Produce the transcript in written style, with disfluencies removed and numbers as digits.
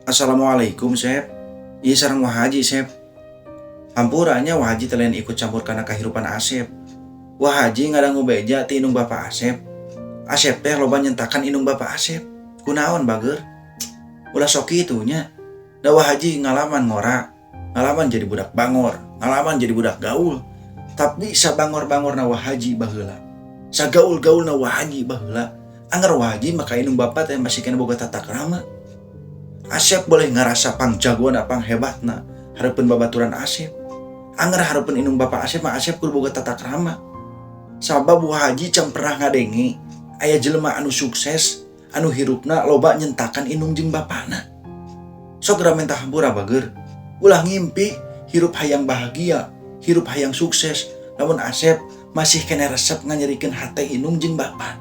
Assalamualaikum, Sep. Iya, sareng Wa Haji, Sep. Hampura nya, Wa Haji teh lain ikut campur kana kahirupan Asep. Wa Haji ngadangu beja ti indung Bapak Asep. Asep teh loba nyentakan indung Bapak Asep. Kunaon, bager? Ulah sok kitu nya. Da Wa Haji ngalaman ngora, ngalaman jadi budak bangor, ngalaman jadi budak gaul. Tapi sabangor-bangorna Wa Haji baheula, sagaul-gaulna Wa Haji baheula, angger Wa Haji maka indung bapak teh masih keneh boga tata krama. Asep boleh ngerasa pang jagoan, pang hebatna hareupeun babaturan Asep. Angger hareupeun indung bapak Asep mah Asep kudu boga tata krama. Sabab Wa Haji can pernah ngadenge aya jelema anu sukses anu hirupna loba nyentakan indung jeung bapana. Sok geura minta hampura, bager. Ulah ngimpi hirup hayang bahagia, hirup hayang sukses, namun Asep masih keneh resep nganyerikeun hate indung jeung bapak.